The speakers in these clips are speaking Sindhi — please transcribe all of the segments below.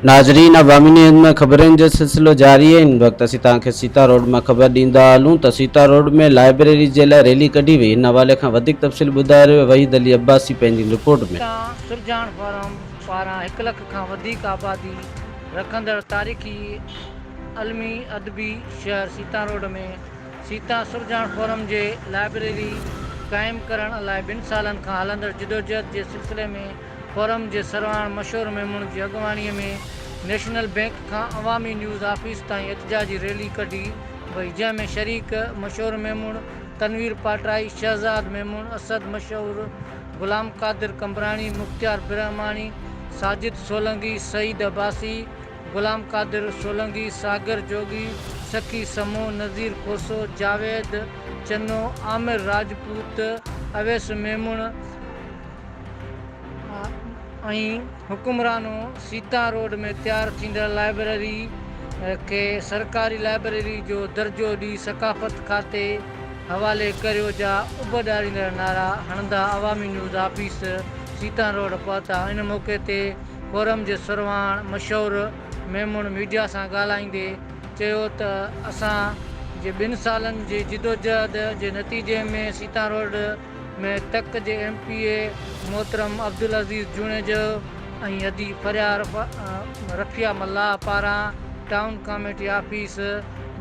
ناظرين عوامي نيوز ۾ خبرن جو سلسلو جاري آهي هن وقت اسين توهان کي سيتا روڊ مان خبر ڏيندا هلون ته سيتا روڊ ۾ لائبريري جي لاء ريلي ڪڍي وئي هن حوالي کان وڌيڪ تفصيل ٻڌائي رهيو وحيد علي عباسي پنهنجي رپورٽ ۾. سيتا سرجاڻ فورم پاران هڪ لک کان وڌيڪ آبادي رکندڙ تاريخي علمي ادبي شهر سيتا روڊ ۾ سيتا سرجاڻ فورم جي لائبريري قائم ڪرڻ لاء ٻن سالن کان هلندڙ جدوجهد جي سلسلي ۾ فورم جي سرواڻ مشهور ميمڻ جي اڳواڻي ۾ نيشنل بئنڪ کان عوامي نيوز آفيس تائين احتجاجي ريلي ڪڍي وئي جنهن ۾ شريڪ مشهور ميمڻ، تنوير پاٽائي، شهزاد ميمڻ، اسد مشهور، غلام قادر قمبراڻي، مختيار برهماڻي، ساجد سولنگي، سعيد عباسي، غلام قادر سولنگي، ساگر جوڳي، سخي سمون، نذير کوسو، جاويد چنو، عامر راجپوت، اويس ميمڻ ۽ حڪمرانو سيتا روڊ ۾ تيار ٿيندڙ لائبريري کي سرڪاري لائبريري جو درجو ڏئي ثقافت کاتي حوالي ڪريو جا اڀ ڏاريندڙ نعرا هڻندا عوامي نيوز آفيس سيتا روڊ پهتا ان موقعي تي فورم جي سرواڻ مشهور ميمڻ ميڊيا سان ڳالهائيندي چيو ته اسان جي ٻن سالن جي جدوجهد جي نتيجي ۾ سيتا روڊ ۾ تڪ جي ايم پي اي محترم عبدالعزيز جوڻيجو ۽ ادي فريا رفيع ملاح پاران ٽائون ڪاميٽي آفيس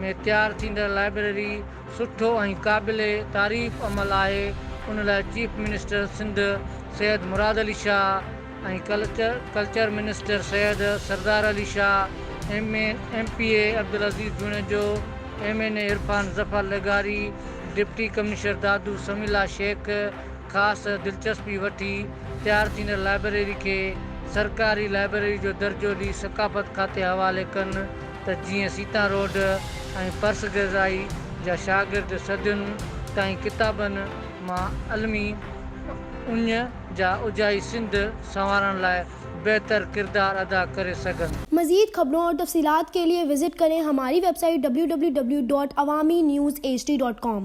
۾ تيار ٿيندڙ لائبريري سٺو ۽ قابل تعريف عمل آهي ان لاء chief minister Sindh Syed Murad Ali Shah ۽ culture minister Syed Sardar Ali Shah, M P A Abdul Aziz Junejo, M N A Irfan Zafar لغاري، ڊپٽي ڪمشنر دادو سميع الله شيخ خاص دلچسپي وٺي تيار ٿيندڙ لائبريري کي سرڪاري لائبريري جو درجو ڏئي ثقافت کاتي حوالي ڪن ته جيئن سيتا روڊ ۽ پرسگزائي جا شاگرد صدين تائين ڪتابن مان علمي اڃ جا اجائي سنڌ سنوارڻ لاء بهتر ڪردار ادا ڪري سگهن. مزيد خبرون اور تفصيلات کے لئے وزٽ ڪرين ھماري web site www.awamiNewsHD.com.